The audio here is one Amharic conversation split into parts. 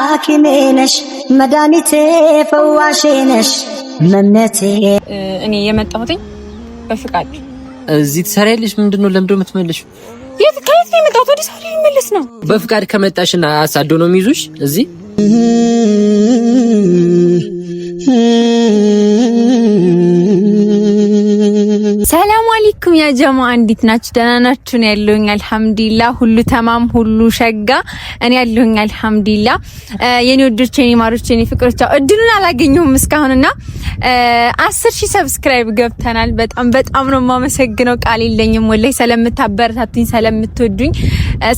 ሐኪሜ ነሽ መድኃኒቴ ፈዋሼ ነሽ መምነቴ። እኔ የመጣሁትኝ በፍቃድ እዚህ ትሰሪያለሽ? ምንድን ነው ለምንድን ነው የምትመለሺው? የት ከየት ነው የመጣሁት? ወደ ሳውዲ ልመለስ ነው። በፍቃድ ከመጣሽና አሳዶ ነው የሚይዙሽ እዚህ። ሰላም አለይኩም ያ ጀማ፣ እንዴት ናችሁ? ደህና ናችሁ? ነው ያለሁኝ አልሐምዱሊላህ፣ ሁሉ ተማም፣ ሁሉ ሸጋ። እኔ ያለሁኝ አልሐምዱሊላህ። የኔ ወዶች፣ የኔ ማሮች፣ የኔ ፍቅሮች፣ እድሉን አላገኘሁም እስካሁንና 10,000 subscribe ገብተናል። በጣም በጣም ነው የማመሰግነው፣ ቃል የለኝም ወላሂ። ስለምታበረታቱኝ፣ ስለምትወዱኝ፣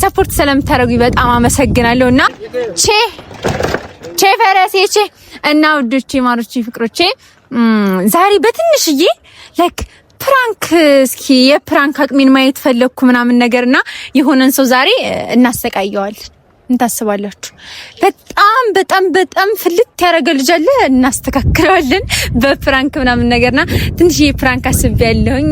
support ስለምታደርጉኝ በጣም አመሰግናለሁ። እና ቼ ቼ ፈረሴ ቼ እና ውዶቼ፣ ማሮቼ፣ ፍቅሮቼ ዛሬ በትንሽዬ like prank እስኪ የ prank አቅሜን ማየት ፈለግኩ ምናምን ነገርና የሆነን ሰው ዛሬ እናሰቃየዋለን። እንታስባላችሁ በጣም በጣም በጣም ፍልት ያደረገ ልጅ አለ፣ እናስተካክለዋለን በ prank ምናምን ነገርና ትንሽዬ prank አስቤያለሁኝ።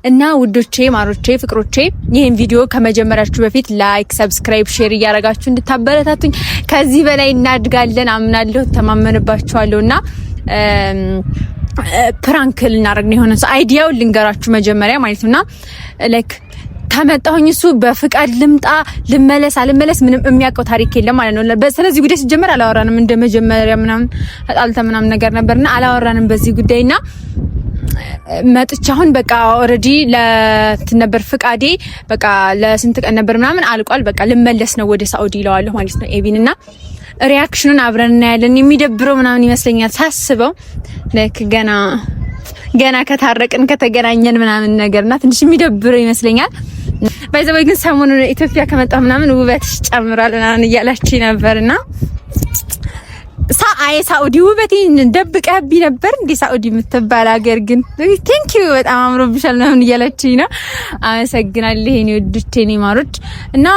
እና ውዶቼ፣ ማሮቼ፣ ፍቅሮቼ ይህን ቪዲዮ ከመጀመሪያችሁ በፊት like፣ subscribe፣ share እያደረጋችሁ እንድታበረታቱኝ ከዚህ በላይ እናድጋለን አምናለሁ፣ ተማመንባችኋለሁ እና prank ልናደርግ ነው። የሆነ ሰው idea ውን ልንገራችሁ መጀመሪያ ማለት ነውና like ከመጣሁኝ እሱ በፍቃድ ልምጣ ልመለስ አልመለስ ምንም የሚያውቀው ታሪክ የለም ማለት ነው። ስለዚህ ጉዳይ ሲጀመር አላወራንም። እንደ መጀመሪያ ምናምን ተጣልተ ምናምን ነገር ነበርና አላወራንም በዚህ ጉዳይና መጥቼ አሁን በቃ already ለእንትን ነበር ፍቃዴ በቃ ለስንት ቀን ነበር ምናምን አልቋል። በቃ ልመለስ ነው ወደ ሳኡዲ ይለዋለሁ ማለት ነው ኤቢን እና reaction ኑን አብረን እናያለን። የሚደብረው ምናምን ይመስለኛል ሳስበው like ገና ገና ከታረቅን ከተገናኘን ምናምን ነገርና ትንሽ የሚደብረው ይመስለኛል። By the way ግን ሰሞኑን ኢትዮጵያ ከመጣ ምናምን ውበትሽ ጨምሯል ምናምን እያላችሁ ነበርና አይ ሳኡዲ ውበቴን ደብቀህብኝ ነበር እንዴ? ሳኡዲ የምትባል ሀገር ግን thank you በጣም አምሮብሻል ምናምን እያላችኝ ነው። አመሰግናለሁ የኔ ውዶች የኔ ማሮች። እና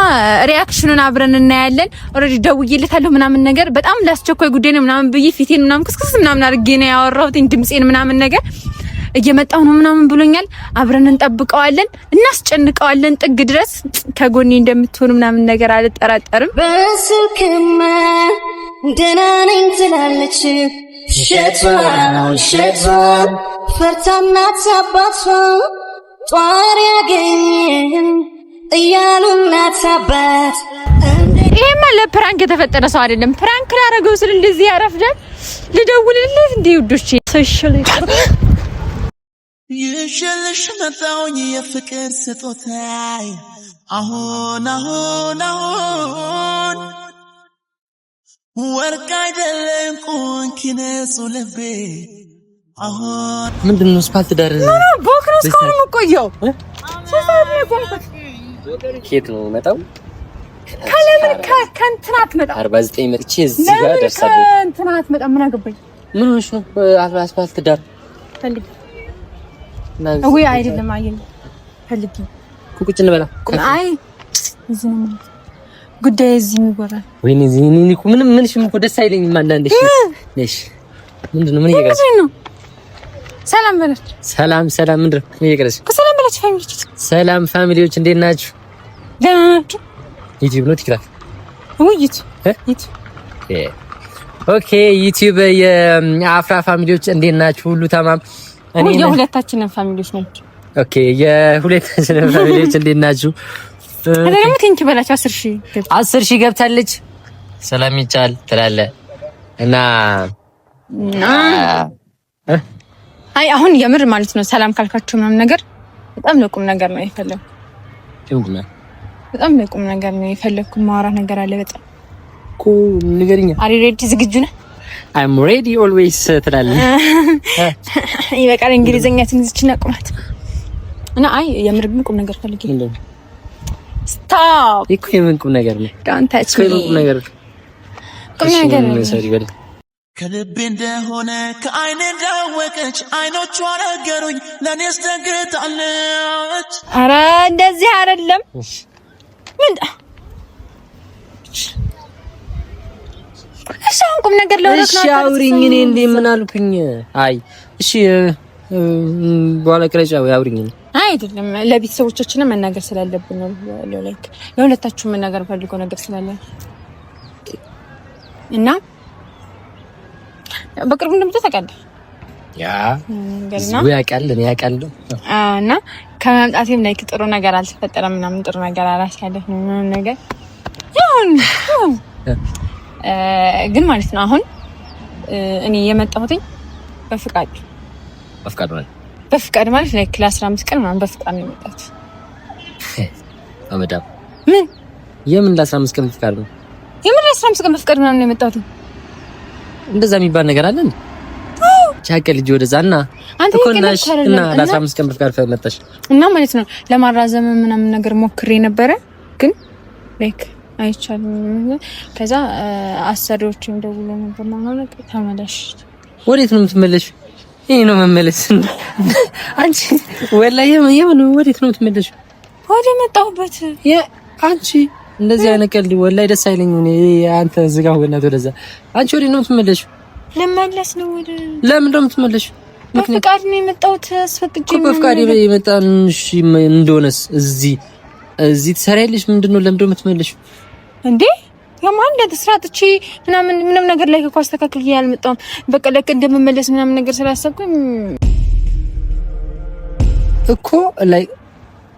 reaction ኑን አብረን እናያለን። Already ደውዬለታለሁ ምናምን ነገር በጣም ላስቸኳይ ጉዳይ ነው ምናምን ብዬ ፊቴን ምናምን ክስክስ ምናምን አድርጌ ነው ያወራሁት ድምጼን ምናምን ነገር እየመጣሁ ነው ምናምን ብሎኛል። አብረን እንጠብቀዋለን፣ እናስጨንቀዋለን ጥግ ድረስ ከጎኔ እንደምትሆኑ ምናምን ነገር አልጠራጠርም። በስልክማ ደህና ነኝ ትላለች፣ ውሸቷ ውሸቷ ፈርታ እናት አባቷ ጧሪ ያገኘን እያሉ እናት አባት። ይሄማ ለ prank የተፈጠረ ሰው አይደለም። Prank ላደረገው ስል እንደዚህ ያረፍዳል። ልደውልለት እንዴ ውዶቼ? ይዤልሽ መጣሁኝ የፍቅር ስጦታይ አሁን አሁን አሁን ወርቅ አይደለም ቁንኪ ንጹህ ልቤ አሁን ምንድን ነው ስፓልት ዳር ቦክ ነው እስካሁን የምቆየው። ከየት ነው የመጣው? ከለምን ከእንትና አትመጣም? 49 መጥቼ እዚህ ጋር ደርሳለሁ። ከእንትና አትመጣም? ምን አገባኝ? ምን ሆነሽ ነው? አስፓልት ዳር ፈልጊ ወይ አይደለም፣ አየኝ ፈልጊ ቁጭ እንበላ። አይ እዚህ ነው ጉዳይ፣ እዚህ የሚወራል። ወይኔ እዚህ እኔ እኮ ምንም ምንሽም እኮ ደስ አይለኝም። አንዳንዴ እሺ፣ ምንድን ነው ምን እየቀረሽ ነው? ሰላም በላችሁ። ሰላም ሰላም፣ ምንድን ነው ምን እየቀረሽ? ሰላም በላችሁ family ዎች። ሰላም family ዎች፣ እንዴት ናችሁ? ደህና ናችሁ? ዩቲዩብ ነው ቲክታክ? ውይይት ዩቲዩብ። Okay፣ ዩቲዩብ የአፍራ family ዎች እንዴት ናችሁ? ሁሉ ተማም። እኔ የሁለታችንን family ዎች ናቸው። Okay፣ የሁለታችንን family ዎች እንዴት ናችሁ? ደግሞ thank you በላቸው። 10,000 10,000 ገብታለች። ሰላም ይቻል ትላለህ እና አይ አሁን የምር ማለት ነው ሰላም ካልካቸው ምናምን ነገር በጣም ለቁም ነገር ነው የፈለኩ። በጣም ለቁም ነገር ነው የፈለኩ። ማውራት ነገር አለ በጣም እኮ ንገሪኛ። Are you ready? ዝግጁ ነህ? I'm ready always ትላለህ። ይበቃል። እንግሊዘኛ ትንሽ እናቁማት እና አይ የምር ግን ቁም ነገር ፈልጌ stop እኮ የምን ቁም ነገር ነው? Don't touch me። ቁም ነገር ቁም ነገር ነው። ከልቤ እንደሆነ ከአይኔ እንዳወቀች አይኖቿ ነገሩኝ፣ ለእኔስ ደንግጣለች። ኧረ እንደዚህ አይደለም። ምን እሺ፣ አሁን ቁም ነገር ለውለክ እሺ፣ አውሪኝ። እኔ እንዴ ምን አልኩኝ? አይ እሺ፣ በኋላ ቅረጫ ወይ አውሪኝ። አይደለም ለቤተሰቦቻችንም መናገር ስላለብን ነው። Like ለሁለታችሁም መናገር ፈልጎ ነገር ስላለ እና በቅርቡ እንደምትመጣ ታውቃለህ። ያ ያውቃል ያውቃል። እና ከመምጣቴም ላይ ጥሩ ነገር አልተፈጠረም ምናምን ጥሩ ነገር አላሳለፍንም ምናምን ነገር ይሁን ግን ማለት ነው አሁን እኔ የመጣሁትኝ በፍቃድ በፍቃድ ማለት በፍቃድ ማለት like ለ15 ቀን ምናምን በፍቃድ ነው የመጣሁት። አመዳም ምን የምን ለ15 ቀን በፍቃድ ነው? የምን ለ15 ቀን በፍቃድ ምናምን ነው የመጣሁት። እንደዛ የሚባል ነገር አለ እንዴ? ቻቀ ልጅ ወደዛ እና እኮናሽ እና ለ15 ቀን በፍቃድ መጣሽ እና ማለት ነው ለማራዘም ምናምን ነገር ሞክሬ ነበረ ግን like አይቻልም። ከዛ አሰሪዎችም ደውሎ ነበር ማለት ተመለሽ። ወዴት ነው የምትመለሽ? ይሄ ነው መመለስ። አንቺ ወላሂ የምን ወዴት ነው የምትመለሽ? ወደ መጣሁበት። አንቺ እንደዚህ አይነት ቀልድ ወላሂ ደስ አይለኝም። እኔ አንተ ዝጋው በእናትህ ወደዛ። አንቺ ወዴት ነው የምትመለሽ? ልመለስ ነው ወደ። ለምን ነው የምትመለሽ? በፍቃድ ነው የመጣሁት። አስፈቅጄ እኮ በፍቃድ የመጣንሽ እንደሆነስ እዚህ እዚህ ትሰሪያለሽ። ምንድን ነው ለምንድን ነው የምትመለሺው? እንዴ ያማን እንደ ስራ ጥቼ ምናምን ምንም ነገር ላይ እኮ አስተካክል አልመጣሁም። በቃ ለክ እንደምመለስ ምናምን ነገር ስላሰብኩኝ እኮ ላይ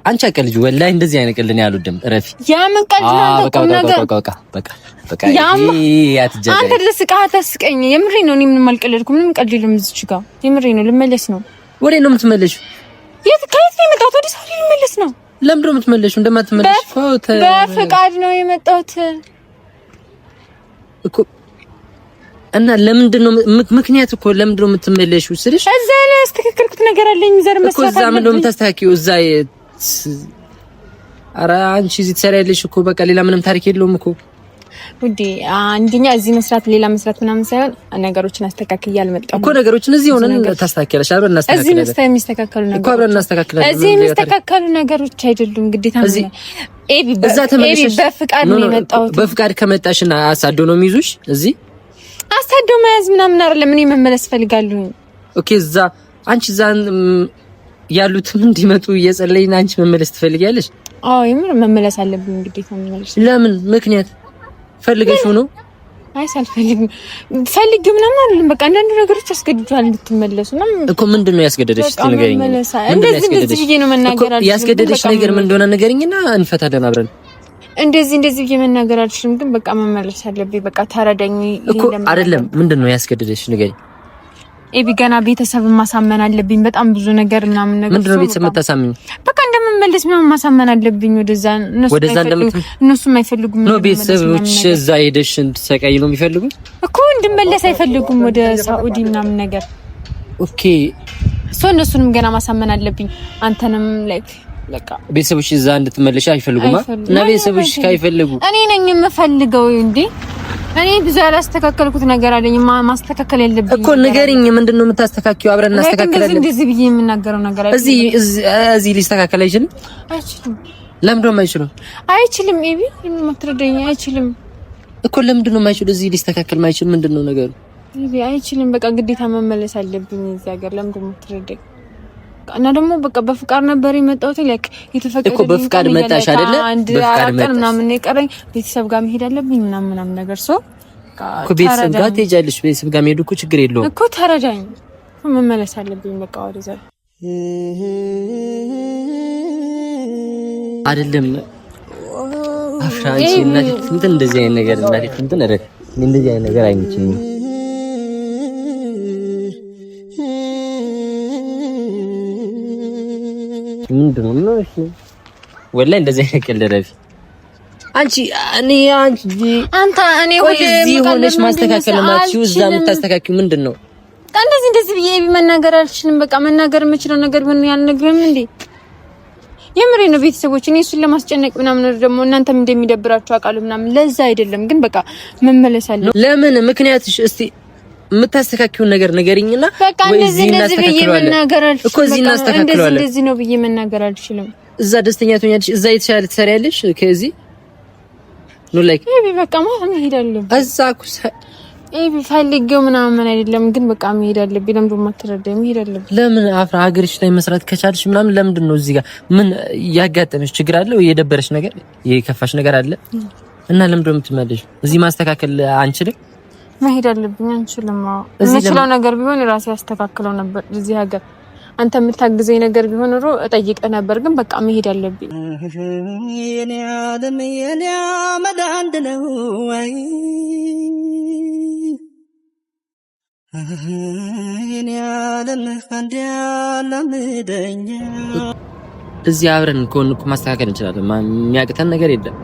አንቺ አቀልጅ ወላሂ እንደዚህ አይነት ቀልድ ነው ያልወድም። እረፊ። ያ ምን ቀልድ ነው? አንተ ቁም ነገር በቃ በቃ በቃ አንተ ልስቃ አታስቀኝ። የምሬ ነው። እኔ ምንም አልቀለድኩም። ምንም ቀልድ የለም እዚች ጋር የምሬ ነው። ልመለስ ነው። ወዴት ነው የምትመለሺው? የት ከየት ነው የመጣሁት? ወደ ሳውዲ ልመለስ ነው። ለምንድን ነው የምትመለሺው? እንደማትመለሽ እኮ በፍቃድ ነው የመጣሁት እኮ እና ለምንድን ነው ምክንያት እኮ ለምንድን ነው የምትመለሺው ስልሽ እዛ ላይ ያስተካከልኩት ነገር አለኝ። ዘር መስራት እኮ እዛ ምንድን ነው የምታስተካክዪው? እዛ ኧረ አንቺ እዚህ ትሰሪያለሽ እኮ በቃ ሌላ ምንም ታሪክ የለውም እኮ ውዴ። አንደኛ እዚህ መስራት ሌላ መስራት ምናምን ሳይሆን ነገሮችን አስተካክዬ አልመጣሁም እኮ ነገሮችን እዚህ ሆነን ታስተካክያለሽ። አብረን እናስተካክላለን። እዚህ የሚስተካከሉ ነገሮች እኮ አብረን እናስተካክላለን። እዚህ የሚስተካከሉ ነገሮች አይደሉም ግዴታ እዚህ እዛ ተመለስሽ በፍቃድ ነው የመጣሁት። በፍቃድ ከመጣሽና አሳዶ ነው የሚይዙሽ እዚህ አሳዶ መያዝ ምናምን አይደለም። እኔ መመለስ ፈልጋለሁ። okay እዛ አንቺ እዛ ያሉትም እንዲመጡ እየጸለይን አንቺ መመለስ ትፈልጊያለሽ? አዎ የምር መመለስ አለብኝ ግዴታ መመለስ። ለምን ምክንያት ፈልገሽ ነው? አይ ሳልፈልግ ፈልጌው ምናምን አይደለም። በቃ አንዳንድ ነገሮች ያስገድዱሃል እንድትመለሱ እኮ። ምንድን ነው ያስገደደሽ? እስቲ ንገሪኝ። እንደዚህ እንደዚህ ብዬ ነው መናገር አልችልም። ያስገደደሽ ነገር ምን እንደሆነ ንገሪኝና እንፈታለን አብረን። እንደዚህ እንደዚህ ብዬ መናገር አልችልም፣ ግን በቃ መመለስ አለብኝ። በቃ ተረዳኝ እኮ አይደለም። ምንድን ነው ያስገደደሽ ንገሪኝ። ኤቢ ገና ቤተሰብ ማሳመን አለብኝ። በጣም ብዙ ነገር ምናምን ነገር። ምንድን ነው ቤተሰብ የምታሳምኚው? በቃ እንደምመለስ ምናምን ማሳመን አለብኝ። ወደዛ ወደዛ እነሱም አይፈልጉም ነው ቤተሰቦች እዛ ሄደሽ እንድትሰቃይ ነው የሚፈልጉት እኮ እንድመለስ አይፈልጉም ወደ ሳኡዲ ምናምን ነገር። okay so እነሱንም ገና ማሳመን አለብኝ። አንተንም like በቃ ቤተሰቦች እዛ እንድትመለሽ አይፈልጉም። እና ቤተሰቦች ካይፈልጉ እኔ ነኝ የምፈልገው እንዴ እኔ ብዙ ያላስተካከልኩት ነገር አለኝ። ማስተካከል ያለብኝ እኮ ንገሪኝ። ምንድን ነው የምታስተካክዪው? አብረን እናስተካክላለን። እንደዚህ ብዬ የምናገረው ነገር አይደለም። እዚህ እዚህ ሊስተካከል አይችልም። አይችልም። ለምንድን ነው የማይችለው? አይችልም። ኤቢ የምትረዳኝ አይችልም እኮ ለምንድን ነው የማይችለው? እዚህ ሊስተካከል የማይችል ምንድን ነው ነገሩ? ኤቢ አይችልም። በቃ ግዴታ መመለስ አለብኝ እዚህ ሀገር። ለምንድን ነው የምትረዳኝ? እና ደግሞ በቃ በፍቃድ ነበር የመጣሁት። like የተፈቀደ እኮ በፍቃድ መጣሽ አይደለ? አንድ አራት ቀን ምናምን ነው የቀረኝ። ቤተሰብ ጋር መሄድ አለብኝ ምናምን ምናምን ነገር so እኮ ቤተሰብ ጋር ትሄጃለሽ። ቤተሰብ ጋር መሄዱ እኮ ችግር የለውም እኮ ተረዳኝ። መመለስ አለብኝ በቃ ወደዛ አይደለም አፍራ አንቺ እናቴ እንትን እንደዚህ አይነት ነገር እናቴ እንትን እንደዚህ አይነት ነገር አይመቸኝም። ምንድን ነው እሺ፣ ወላሂ እንደዚህ አይነት ቀልድ ረፊ አንቺ እኔ አንቺ አንተ እኔ ሁሌ እዚህ ሆነሽ ማስተካከል ማትችይው እዛ የምታስተካክዪው ምንድን ነው? እንደዚህ እንደዚህ ብዬ መናገር አልችልም። በቃ መናገር የምችለው ነገር ምን ያልነግርህም እንዴ? የምሬ ነው። ቤተሰቦች እኔ እሱን ለማስጨነቅ ምናምን ደግሞ እናንተም እንደሚደብራችሁ አውቃለሁ ምናምን፣ ለዛ አይደለም ግን በቃ መመለስ አለ። ለምን ምክንያትሽ እስቲ የምታስተካክዪውን ነገር ንገሪኝና፣ በቃ እንደዚህ እንደዚህ ብዬ መናገር አልችልም እኮ እዚህ እናስተካክለዋለን። እንደዚህ ነው ብዬ መናገር አልችልም። እዛ ደስተኛ ትሆኛለሽ፣ እዛ የተሻለ ትሰሪያለሽ ከዚህ no like ኤቢ በቃ ማለት መሄድ አለብኝ እዛ እኮ ኤቢ ፈልጌው ምናምን አይደለም ግን በቃ መሄድ አለብኝ። ለምንድን ነው የማትረዳኝ? መሄድ አለብኝ። ለምን አፍራ ሀገርሽ ላይ መስራት ከቻልሽ ምናምን ለምንድን ነው እዚህ ጋር ምን ያጋጠመሽ ችግር አለ ወይ? የደበረሽ ነገር የከፋሽ ነገር አለ? እና ለምንድን ነው የምትመለሺው? እዚህ ማስተካከል አንችልም? መሄድ አለብኝ። አንችልም። የምችለው ነገር ቢሆን ራሴ ያስተካክለው ነበር። እዚህ ሀገር አንተ የምታግዘኝ ነገር ቢሆን ኖሮ እጠይቅህ ነበር፣ ግን በቃ መሄድ አለብኝ። የኔ ዓለም የኔ አመድ አንድ ነው ወይ የኔ ዓለም አንድ ያላምደኛ። እዚህ አብረን ከሆነ እኮ ማስተካከል እንችላለን። የሚያቅተን ነገር የለም።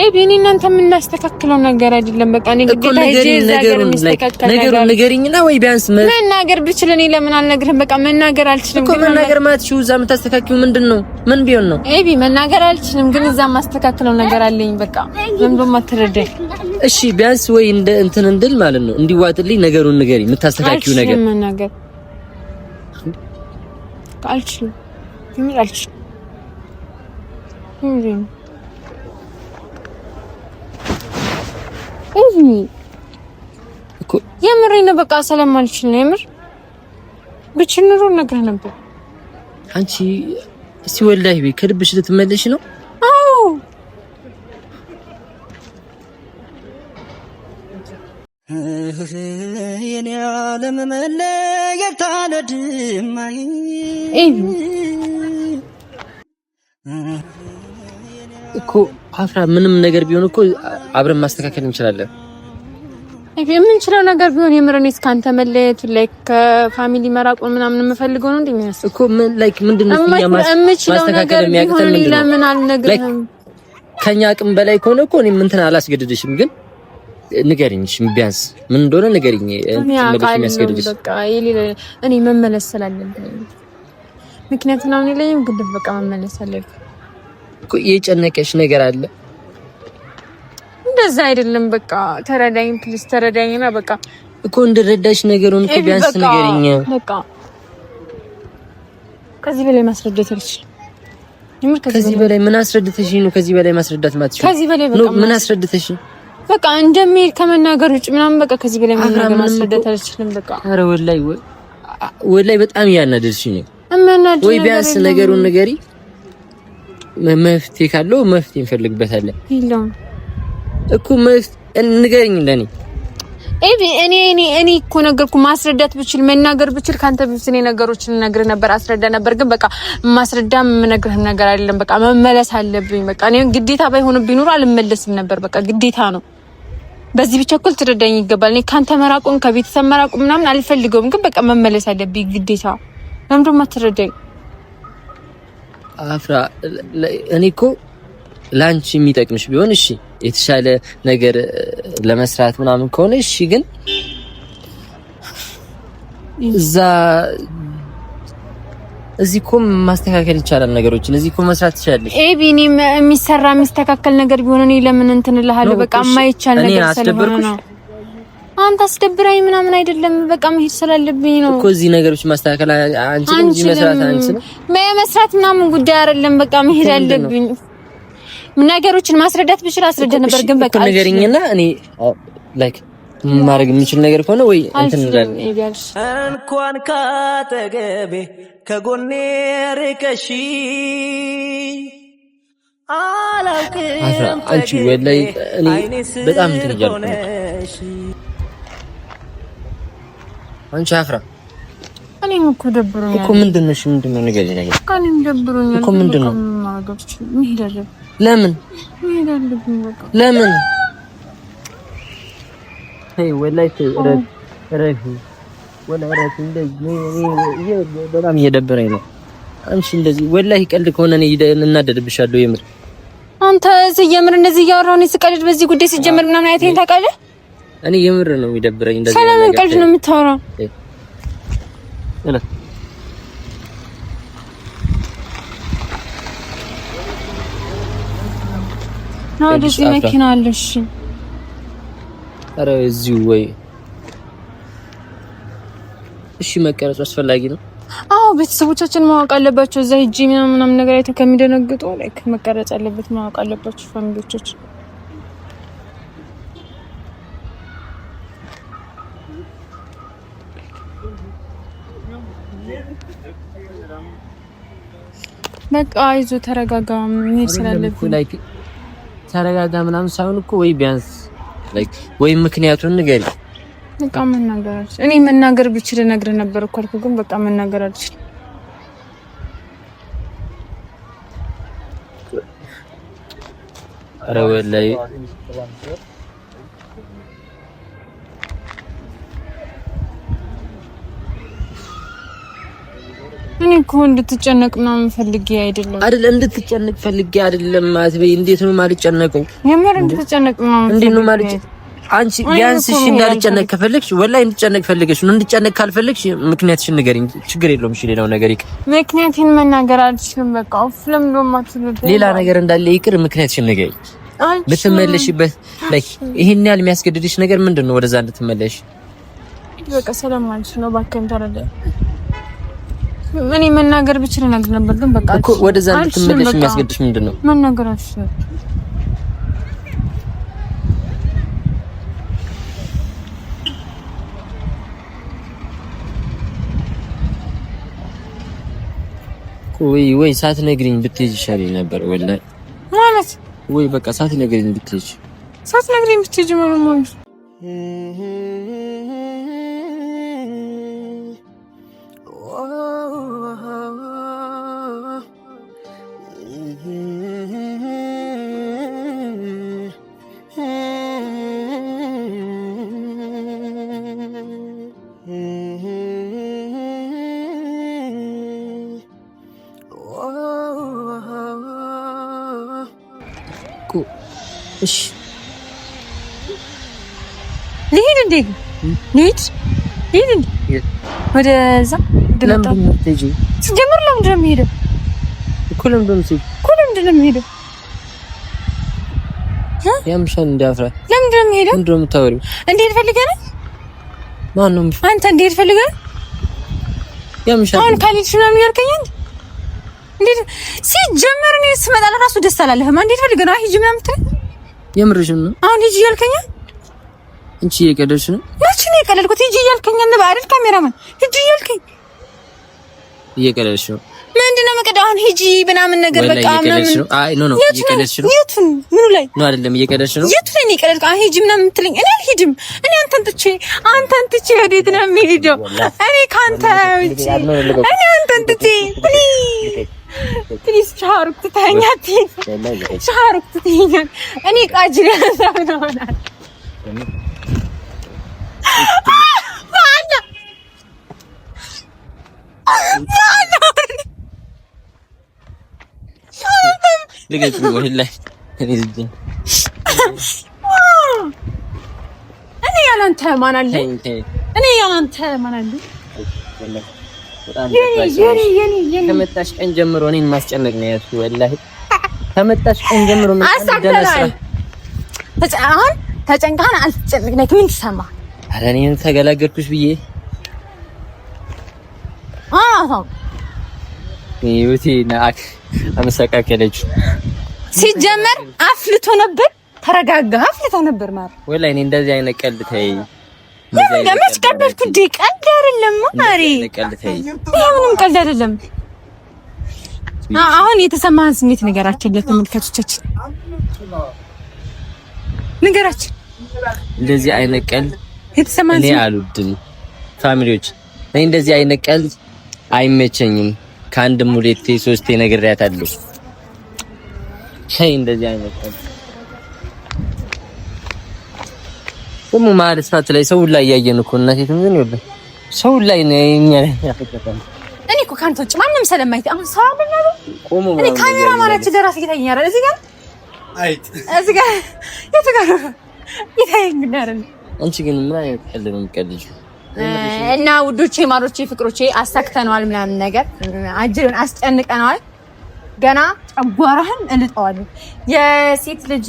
ኤቢ እኔ እናንተ የምናስተካክለው ነገር አይደለም። በቃ እኔ ግዴታ ሄጄ እዛ ሀገር የሚስተካከል ነገር ንገሪኝና ወይ ቢያንስ መናገር ብችል እኔ ለምን አልነግርህም? በቃ መናገር አልችልም እኮ መናገር ማለት እሺ፣ እዛ የምታስተካክዪው ምንድን ነው? ምን ቢሆን ነው? ኤቢ መናገር አልችልም፣ ግን እዛ የማስተካክለው ነገር አለኝ። በቃ ለምን ደሞ አትረዳኝ? እሺ ቢያንስ ወይ እንደ እንትን እንድል ማለት ነው እንዲዋጥልኝ ነገሩን ንገሪኝ፣ የምታስተካክዪው ነገር። መናገር አልችልም፣ ምን አልችልም የምሬን ነው። በቃ ስለማልችል ነው። የምር ብችል ኑሮ እነግርህ ነበር። አንቺ እስቲ ወላሂ በይ ከልብሽ ልትመለሽ ነው? አዎ የኔ ዓለም መለየት አልወድም እኮ አፍራ ምንም ነገር ቢሆን እኮ አብረን ማስተካከል እንችላለን። የምንችለው ነገር ቢሆን የምር እኔ እስከ አንተ መለየቱ like ከ family መራቁን ምናምን የምፈልገው ነው እንደሚመስል እኮ ምን like ምንድን ነው ማስተካከል የሚያቅተን ምንድን ነው? ለምን አልነግርህም? ከኛ አቅም በላይ ከሆነ እኮ እኔም እንትን አላስገድድሽም፣ ግን ንገሪኝ፣ እሺ ቢያንስ ምን እንደሆነ ንገሪኝ። የሚያስገድድሽ በቃ እኔ መመለስ ስላለብኝ ምክንያት ምናምን የለኝም፣ ግን በቃ መመለስ አለብኝ። እኮ የጨነቀሽ ነገር አለ። እንደዛ አይደለም። በቃ ተረዳኝ please፣ ተረዳኝና በቃ እኮ እንድረዳሽ ነገሩን እኮ ቢያንስ ንገሪኝ። በቃ ከዚህ በላይ ማስረዳት አልችልም። ከዚህ በላይ ምን አስረድተሽ ነው? ከዚህ በላይ ማስረዳት ማትችይው? ከዚህ በላይ በቃ ምን አስረድተሽ? በቃ እንደሚሄድ ከመናገር ውጭ ምናምን በቃ ከዚህ በላይ መናገር ማስረዳት አልችልም። በቃ ኧረ ወላሂ ወላሂ በጣም እያናደድሽኝ ነው። ወይ ቢያንስ ነገሩን ንገሪ። መፍትሄ ካለው መፍትሄ እንፈልግበታለን። የለውም እኮ መፍትሄ ንገሪኝ ለኔ ኤቢ። እኔ እኔ እኔ እኮ ነገርኩ። ማስረዳት ብችል መናገር ብችል ካንተ በፊት እኔ ነገሮችን እነግርህ ነበር፣ አስረዳ ነበር። ግን በቃ ማስረዳ የምነግርህም ነገር አይደለም። በቃ መመለስ አለብኝ። በቃ እኔ ግዴታ ባይሆንብኝ ኑሮ አልመለስም ነበር። በቃ ግዴታ ነው። በዚህ ብቻ እኮ ልትረዳኝ ይገባል። እኔ ካንተ መራቁን ከቤተሰብ መራቁን ምናምን አልፈልገውም፣ ግን በቃ መመለስ አለብኝ ግዴታ። ለምንድን ነው የማትረዳኝ? አፍራ እኔ እኮ ለአንቺ የሚጠቅምሽ ቢሆን እሺ፣ የተሻለ ነገር ለመስራት ምናምን ከሆነ እሺ። ግን እዛ እዚህ እኮ ማስተካከል ይቻላል ነገሮችን። እዚህ እኮ መስራት ትችላለሽ። ኤቢ እኔ የሚሰራ የሚስተካከል ነገር ቢሆን እኔ ለምን እንትን እልሃለሁ? በቃ የማይቻል ነገር ስለሆነ ነው። አንተ አስደብራኝ ምናምን አይደለም። በቃ መሄድ ስላለብኝ ነው እኮ። እዚህ ነገሮች ማስተካከል አንችልም፣ እዚህ መስራት አንችልም። መስራት ምናምን ጉዳይ አይደለም። በቃ መሄድ አለብኝ። ነገሮችን ማስረዳት ብችል አስረዳ ነበር፣ ግን በቃ ንገሪኝና እኔ like ማድረግ የምችል ነገር ከሆነ ወይ እንትን እንላለን። እንኳን ካጠገቤ ከጎኔ ርቀሽ አላውቅም። አንቺ ወላሂ እኔ በጣም እንትን እያልኩ ነው። አንቺ አፍራ እኔም እኮ ደብሮኛል እኮ። ምንድን ነው? እሺ ምንድን ነው? ንገሪኝ ነገር እኮ እኔም ደብሮኛል እኮ። ምንድን ነው? ለምን ለምን? ተይ ወላሂ ተይ፣ እረፊ ወላሂ እረፊ። እንደዚህ በጣም እየደበረኝ ነው። አንቺ እንደዚህ ወላሂ ቀልድ ከሆነ እኔ እናደድብሻለሁ። የምር አንተ እዚህ የምር እንደዚህ እያወራሁ እኔ ስቀልድ በዚህ ጉዳይ ሲጀምር ምናምን አይተኸኝ ታውቃለህ? እኔ የምር ነው የሚደብረኝ። እንደዚህ ሰላም ቀልድ ነው የምታወራው? ወደዚህ መኪና አለ። እሺ፣ ኧረ እዚሁ ወይ እሺ። መቀረጹ አስፈላጊ ነው? አዎ፣ ቤተሰቦቻችን ማወቅ አለባቸው። እዛ ሂጂ ምናምን ምናምን ነገር አይተው ከሚደነግጡ like መቀረጽ አለበት፣ ማወቅ አለባቸው family ዎቻችን። በቃ አይዞህ፣ ተረጋጋ። መሄድ ስላለብኝ like ተረጋጋ ምናምን ሳይሆን እኮ ወይ ቢያንስ like ወይ ምክንያቱን ንገሪ። በቃ መናገር አልችልም። እኔ መናገር ብችል እነግርህ ነበር እኮ አልኩህ፣ ግን በቃ መናገር አልችልም። ኧረ ወላሂ እኔ እኮ እንድትጨነቅ ምናምን ፈልጌ አይደለም። አይደል እንድትጨነቅ ፈልጌ አይደለም። አትበይ። እንዴት ነው የማልጨነቀው? የምር እንድትጨነቅ ምናምን እንዴት ነው የማልጨነቅ? አንቺ ቢያንስ እሺ እንዳልጨነቅ ከፈለግሽ ወላሂ እንድጨነቅ ፈልገሽ ነው። እንድጨነቅ ካልፈለግሽ ምክንያትሽን ንገሪኝ። ችግር የለውም። እሺ ሌላው ነገር ይቅር። ምክንያቴን መናገር አልችልም። በቃ ኦፍ ለምን ደማትሉ ሌላ ነገር እንዳለ ይቅር። ምክንያትሽን ንገሪኝ። ብትመለሽበት like ይሄን ያህል የሚያስገድድሽ ነገር ምንድን ነው? ወደዛ እንድትመለሽ በቃ ሰላም ማለት ነው። እባክህን ተረዳኝ። እኔ መናገር ብችል እነግርህ ነበር፣ ግን በቃ እኮ ወደዛ እንድትመለሽ የሚያስገድድሽ ምንድን ነው? መናገር አልችልም። ወይ ወይ ሳትነግሪኝ ብትሄጂ ይሻለኝ ነበር ወላሂ። ማለት ወይ በቃ ሳትነግሪኝ ብትሄጂ ሳትነግሪኝ ብትሄጂ ማለት ነው። እሺ ልሂድ እንዴ? ልሂድ ልሂድ እንዴ? ወደዛ ሲጀምር ለምንድን ነው የምሄደው? እኮ ለምንድን ነው እኮ ለምንድን ነው የምሄደው? ያምሻል እንዳፍራ ለምንድን ነው የምሄደው? ምንድን ነው የምታወሪው? እንዴት ፈልገህ ነው? ማን ነው አንተ? እንዴት ፈልገህ ነው? ያምሻል አሁን ካልሄድሽ ምናምን እያልከኝ እንዴት ሲጀመር እኔ ስመጣ ለራሱ ደስ አላለህም። እንዴት ፈልገህ ነው ሂጂ ምናምን የምትለኝ? የምርሽን ነው አሁን ሂጂ እያልከኝ? አንቺ እየቀለድሽ ነው? መቼ ነው የቀለድኩት? ሂጂ እያልከኝ ነው አይደል? ካሜራማን ሂጂ እያልከኝ እየቀለድሽ ነው። ምንድን ነው የምቀደው? አሁን ሂጂ ምናምን ነገር በቃ ምናምን። አይ no no፣ እየቀለድሽ ነው። የቱን ምኑ ላይ ነው? አይደለም እየቀለድሽ ነው። የቱ ላይ ነው የቀለድኩት? አሁን ሂጂ ምናምን የምትለኝ እኔ አልሄድም። እኔ አንተን ትቼ አንተን ትቼ ወዴት ነው የምሄደው? እኔ ከአንተ ውጪ እኔ አንተን ትቼ please please፣ ሻሩክ ትተኸኝ አትሂድ። ሻሩክ ትተኸኛል። እኔ ቃጅል ያሳብ ነው ሆናል እኔ ያላንተ ማን አለ? እኔ ያላንተ ማን አለ? ከመጣሽ ቀን ጀምሮ እኔን ማስጨነቅ ነው ያልኩት። ወላሂ ከመጣሽ ቀን ጀምሮ አሳክተናል። አሁን ተጨንቀሃል። አልተጨነቅንም። ምን ትሰማህ? ኧረ እኔን ተገላገልኩሽ ብዬ አዎ ህይወቴ አመሰቃቀለች። ሲጀመር አፍልቶ ነበር። ተረጋጋ። አፍልቶ ነበር ማለት ወላሂ እኔ እንደዚህ አይነት ቀልድ ተይ። መች ቀለድኩ እንዴ? ቀልድ አይደለም ማሪ፣ ይሄ ምንም ቀልድ አይደለም። አሁን የተሰማህን ስሜት ንገራችን፣ ለተመልካቾቻችን ንገራችን። እንደዚህ አይነት ቀልድ የተሰማህን እኔ አልወድም። family ዎች እኔ እንደዚህ አይነት ቀልድ አይመቸኝም። ከአንድም ሁለቴ ሶስቴ ነግሬያታለሁ። ሸይ እንደዚህ አይነት ቀልድ ደግሞ መሀል ስፋት ላይ ሰው ላይ እያየን እኮ እናቴ ትምህርት ነው ሰው ላይ ነው እኛ ላይ ያፈቀጠን። እኔ እኮ ካንተ ውጭ ማንም ስለማይታይ አሁን ሰው አለ ነው ቆሞ እኔ ካሜራ ማናችን ለራስ እየታየኝ አይደል? እዚህ ጋር አይጥ እዚህ ጋር የቱ ጋር ይታየኝ አይደል? አንቺ ግን ምን አይነት ቀልድ ነው የምትቀልጂው? እና ውዶቼ፣ ማሮቼ፣ ፍቅሮቼ አሳክተነዋል ምናምን ነገር አጅሬውን አስጨንቀነዋል። ገና ጨጓራህን እልጠዋለሁ። የሴት ልጅ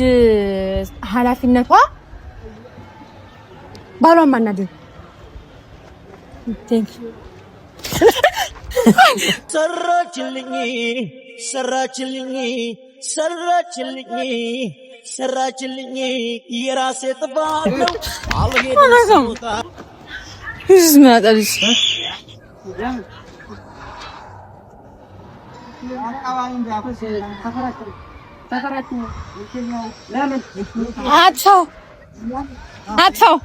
ኃላፊነቷ ባሏን ማናደድ። ሰራችልኝ ሰራችልኝ ሰራችልኝ ሰራችልኝ የራሴ ጥፋት ነው አልሄድም። አጥፋው አጥፋው።